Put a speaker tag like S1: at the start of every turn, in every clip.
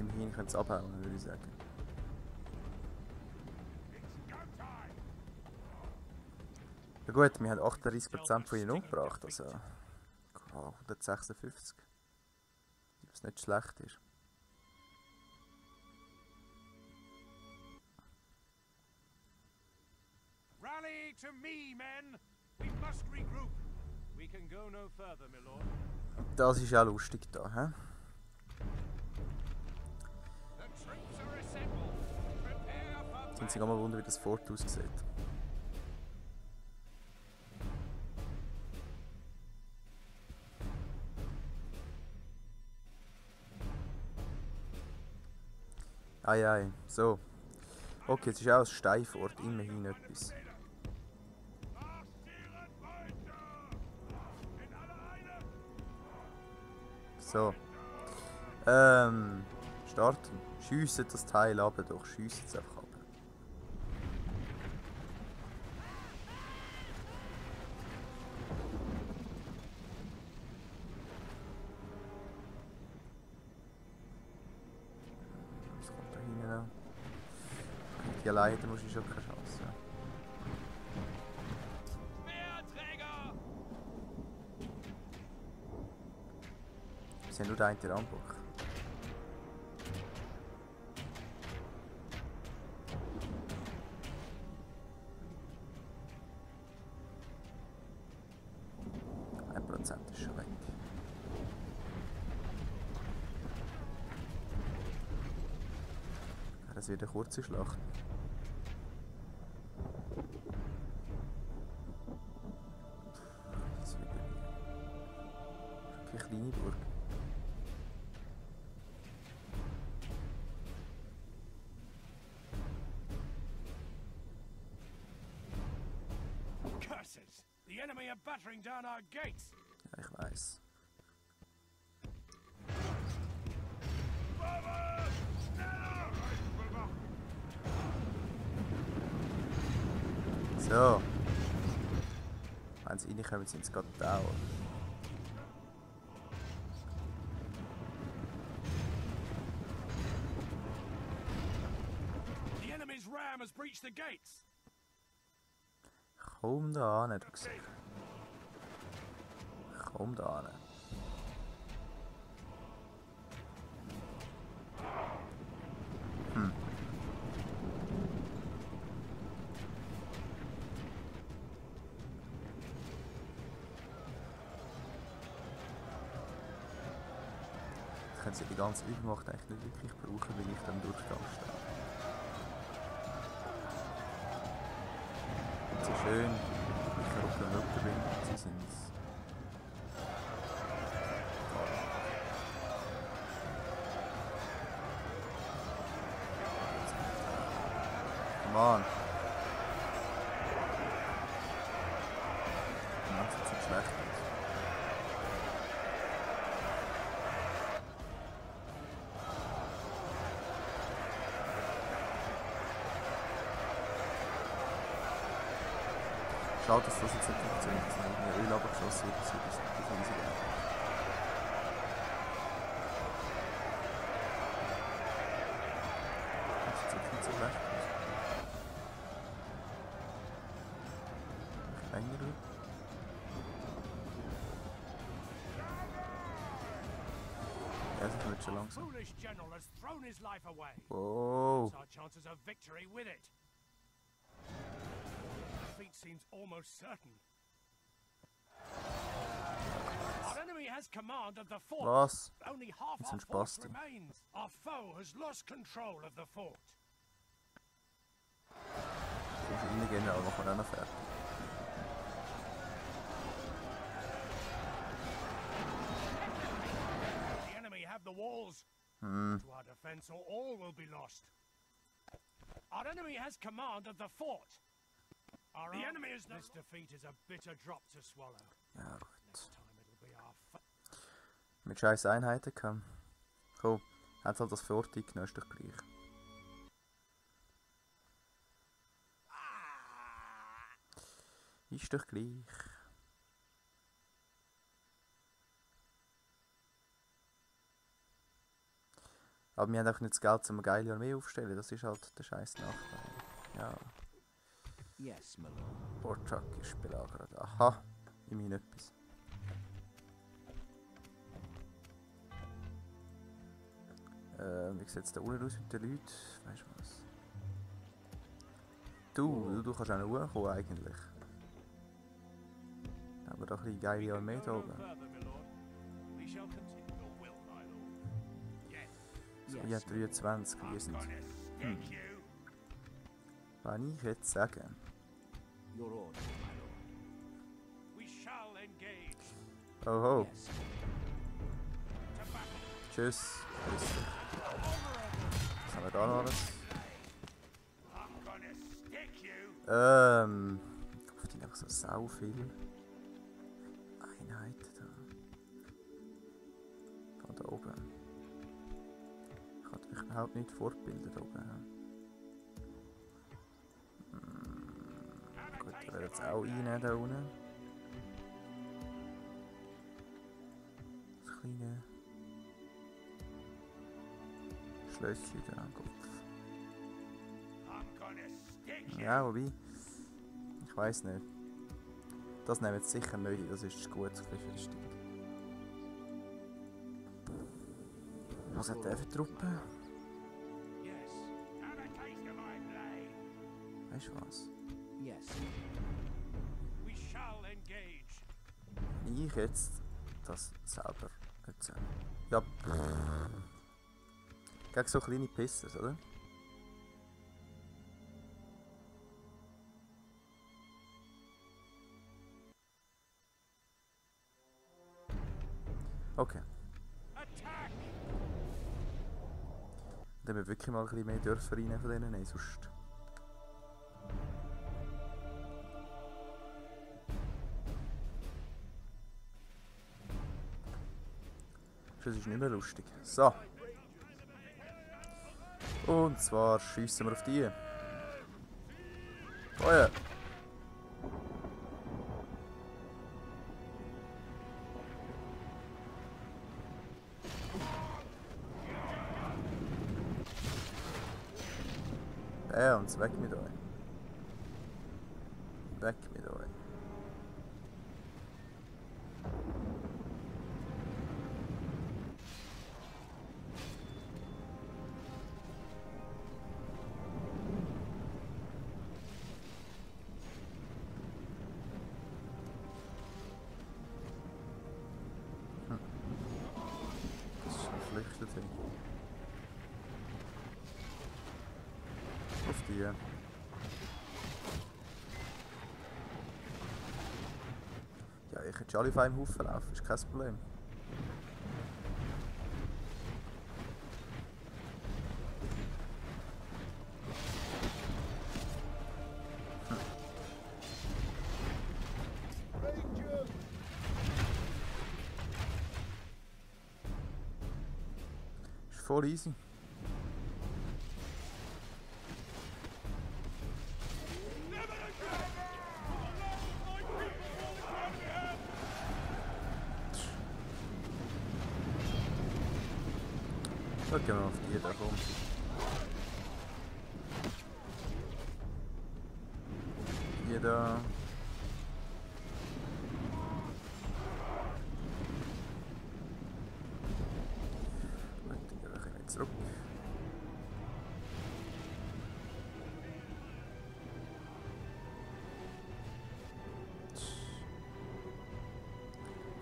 S1: Immerhin können sie abhauen, würde ich sagen. Ja gut, wir haben 38% von ihnen umgebracht, also 156. Was nicht schlecht ist.
S2: Rally to me, men. We must regroup. We can go no further, my lord.
S1: Das ist ja lustig da, hä? Sind sich auch mal wundern, wie das Fort aussieht. Ei, so. Okay, jetzt ist auch ein Steinfort, immerhin etwas. So. Starten. Schiessen das Teil ab, doch. Schiessen es einfach ab. Was kommt da hinten noch? Die alleine muss ich schon keine Chance. Wir sind nur der eine Rambock. Ist schon weg. Das wird eine kurze Schlacht. Das wird eine kleine Burg.
S2: Curses! The enemy are battering down our gates.
S1: Ja, ich weiß. So. Wenn sie reinkommen, sind sie gerade da.
S2: The enemy's ram has breached the gates.
S1: Komm da an, du Gesicht. Komm da an. Ich könnte die ganze Übermacht eigentlich nicht wirklich brauchen, weil ich dann Durchgang stehe. Und so schön, ich auf den Rücken bin, sie sind es. Mann. Das sieht nicht schlecht aus. Schade, dass das jetzt nicht funktioniert, dass irgendwie Öl abgeschossen wird, das ist riesig. Das sieht jetzt nicht so schlecht aus. Länger. Ja, das wird schon langsam. Wow.
S2: Defeat seems almost certain. Our enemy has command of the fort.
S1: Was?
S2: Only half
S1: Jetzt
S2: our
S1: sind
S2: force
S1: Spasti.
S2: remains. Our foe has lost control of the fort.
S1: So reingehen, aber machen wir auch noch fertig.
S2: The enemy have the walls. To our defense, or all will be lost. Our enemy has command of the fort. The enemy is this defeat is a bitter drop to swallow.
S1: Ja, gut.
S2: Next time it'll be our
S1: Mit scheiß Einheiten kam. Komm, hat halt das Fort eingenommen, ist doch gleich. Ist doch gleich. Aber wir haben auch nicht das Geld, um eine geile Armee aufzustellen. Das ist halt der scheiß Nachteil. Ja.
S3: Yes, my lord.
S1: Orchak ist belagert. Aha, immerhin etwas. Wie sieht es da unten aus mit den Leuten? Weißt du was? Du kannst auch noch hochkommen eigentlich. Aber doch ein bisschen geile Armee da oben. So, ich habe 23, wir sind. Wenn ich jetzt sage.
S3: Your order, my lord.
S2: We shall engage.
S1: Oh ho.
S3: Yes.
S1: Tschüss. Grüß dich. Was haben wir da noch alles?
S2: I'm gonna stick you.
S1: Ich finde einfach so sau viel Einheiten da. Da oben. Ich kann mich überhaupt nicht fortbilden da oben. Gut, da werden jetzt auch rein da unten. Das kleine Schlösschen da am Kopf.
S2: I'm gonna stick you.
S1: Ja, wobei, ich weiss nicht. Das nehmen wir jetzt sicher nicht, das ist gut befestigt. Was hat der für Truppen?
S2: Yes. Have a taste of my blade.
S1: Weißt du was?
S3: Yes.
S2: We shall engage.
S1: Wenn ich jetzt das selber erzähle. Ja. Gegen so kleine Pissers, oder? Okay.
S2: Attack.
S1: Dann haben wir wirklich mal ein bisschen mehr Dörfer rein von denen, nein, sonst. Das ist nicht mehr lustig. So. Und zwar schiessen wir auf die. Feuer! Und weg mit euch. Weg mit euch. Das ist ein Flüchtling. Auf die. Ja, ich hätte schon alle auf einem Haufen laufen, ist kein Problem. Ist voll easy. So, gehen wir auf die da rum. Die da. Gut, dann gehen wir zurück.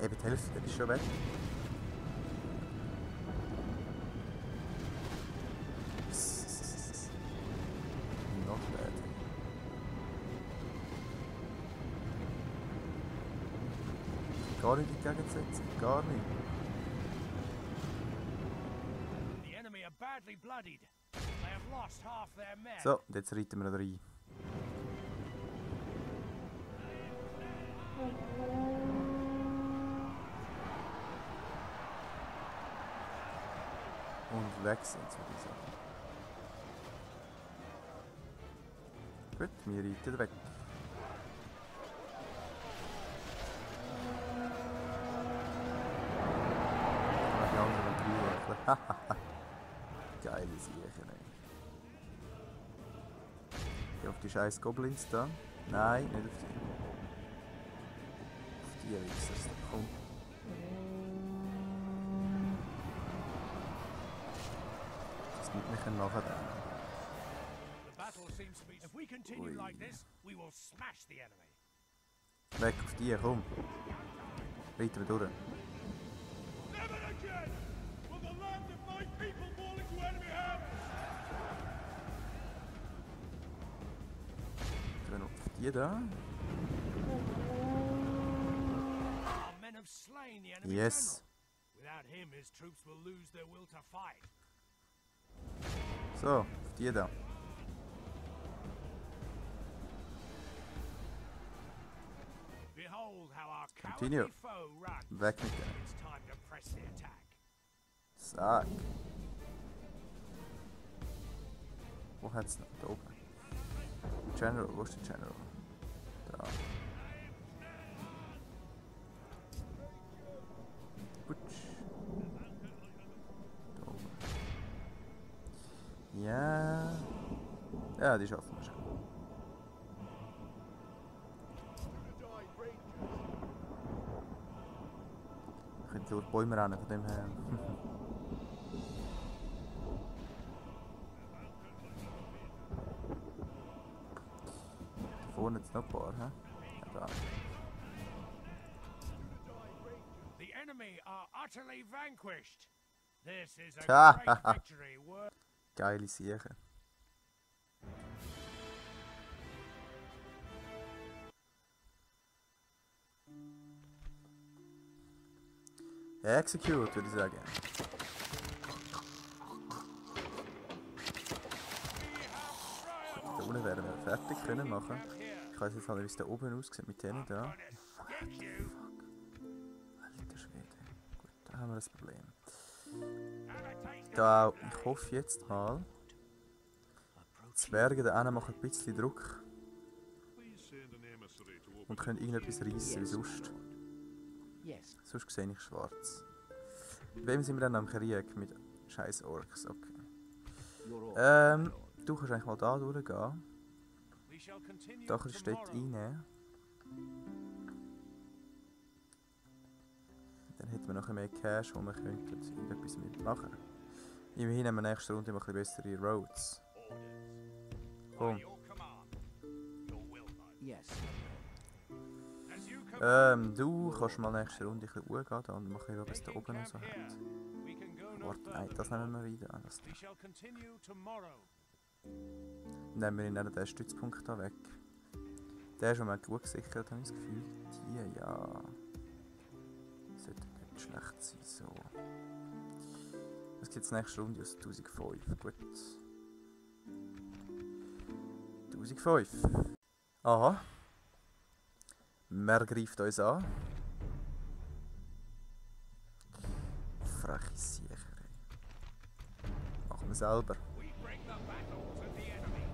S1: Eben die Hälfte, der ist schon weg. Gar nicht entgegensetzen, gar nicht.
S2: The enemy are badly bloodied. They have lost half their men.
S1: So, und jetzt reiten wir da rein. Und weg sind sie, würde ich sagen. Gut, wir reiten weg. Die anderen drei. Geile Siechen, ey. Geh auf die scheiß Goblins da. Nein, nicht auf die. Auf die Wichsers, komm. Das gibt mich nachher dann.
S2: The battle seems to be. If we continue like this, we will smash the enemy.
S1: Weg auf die, komm. Weiter durch.
S2: Never again will the land of my people fall into enemy hands.
S1: Dann auf die da.
S2: Our men have slain the enemy
S1: Yes.
S2: general. Without him, his troops will lose their will to fight.
S1: So, auf die da.
S2: Behold how our
S1: Continue.
S2: cowardly foe runs.
S1: Weg mit denen.
S2: It's time to press the attack.
S1: Sag. Wo hat's noch? Da oben. General, wo ist der General? Da. Putsch. Da oben. Ja. Ja, die schaffen wir schon. Ich könnte durch die Bäume rennen, von dem her. Da vorne jetzt noch ein paar, hä? Ja, da.
S2: The enemy are utterly vanquished. This is a
S1: Ha,
S2: great
S1: ha, ha.
S2: victory.
S1: Geile Siechen. Execute, würde ich sagen. Da unten werden wir fertig können machen. Ich weiß jetzt nicht, wie es da oben aussieht mit denen da. Alter Schwede. Gut, da haben wir das Problem. Da, ich hoffe jetzt mal. Die Zwerge da hinten machen ein bisschen Druck. Und können irgendetwas reissen wie sonst.
S3: Yes.
S1: Sonst sehe ich schwarz. Mit wem sind wir dann am Krieg? Mit scheiß Orks, okay.
S3: Your order, my lord.
S1: Du kannst eigentlich mal da durchgehen.
S2: We shall continue
S1: Da kannst du dort
S2: tomorrow.
S1: rein. Dann hätten wir noch mehr Cash, wo wir könnten irgendetwas mitmachen. Immerhin haben wir nächste Runde mal ein bisschen bessere Roads. Komm.
S2: Your command. Your will, knight.
S3: Yes, my lord.
S2: As you command.
S1: Du kannst mal nächste Runde ein bisschen hochgehen da und mal schauen, was da oben noch so hat.
S2: We can go no
S1: Warte, nein,
S2: further
S1: das nehmen
S2: tomorrow.
S1: wir wieder an. Das
S2: We shall continue tomorrow.
S1: nehmen wir in den Stützpunkt da weg. Der ist schon mal gut gesichert, habe ich das Gefühl. Die, ja. Sollte nicht schlecht sein, so. Was gibt es nächste Runde aus 1005? Gut. 1005. Aha. Wer greift uns an? Freche Siecher, ey. Machen wir selber.
S2: We bring the battle to the enemy.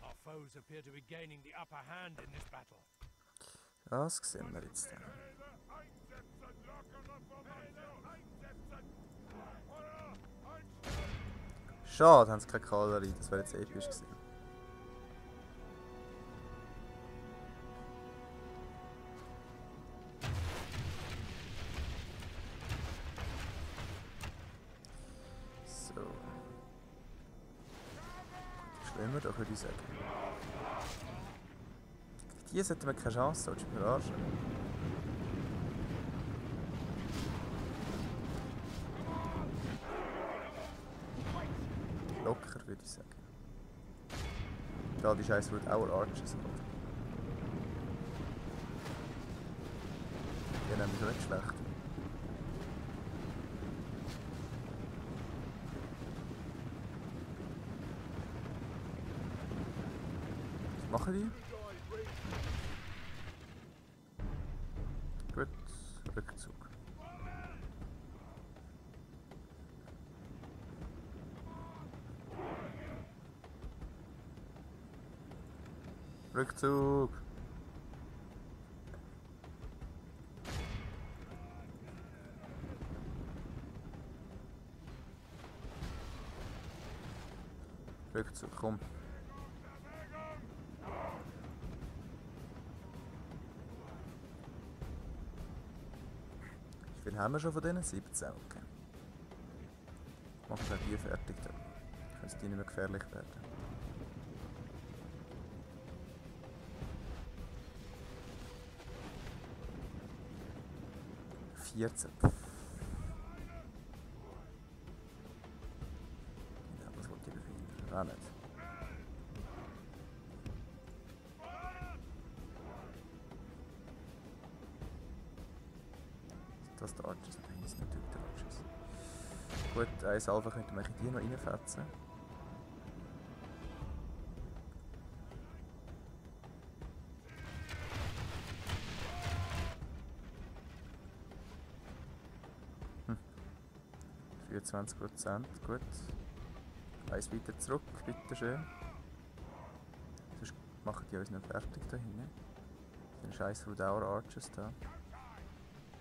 S2: Our foes appear to be gaining the upper hand in this battle.
S1: Das sehen wir jetzt dann. Schade, haben sie keine Kavallerie, das wäre jetzt episch gewesen. So. Schlimmer doch, würde ich sagen. Die sollten wir keine Chance haben, das verarschen. Locker, würde ich sagen. Da die scheiß Route Our Arches hat. Die nehmen wir nicht schlecht. Was machen die? Gut, Rückzug. Rückzug! Rückzug, komm. Wie viel haben wir schon von denen? 17, okay. Machen wir die fertig dann. Können die nicht mehr gefährlich werden. 14. Genau, was wollte ich befehlen? Ah, nicht. Das ist der Arches. Nein, das ist natürlich der Arches. Gut, ein Salva könnte man die noch reinfetzen. Hm. 24%, gut. Eins weiter zurück, bitteschön. Sonst machen die uns nicht fertig da hinten. Den scheiß Rudaur Arches da.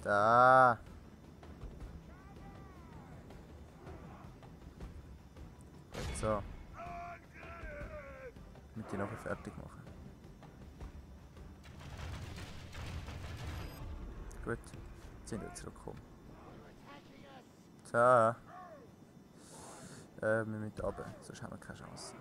S1: Da! Gut, so. Mit die nachher fertig machen. Gut, jetzt sind wir zurückgekommen. So. Wir müssen runter, sonst haben wir keine Chance.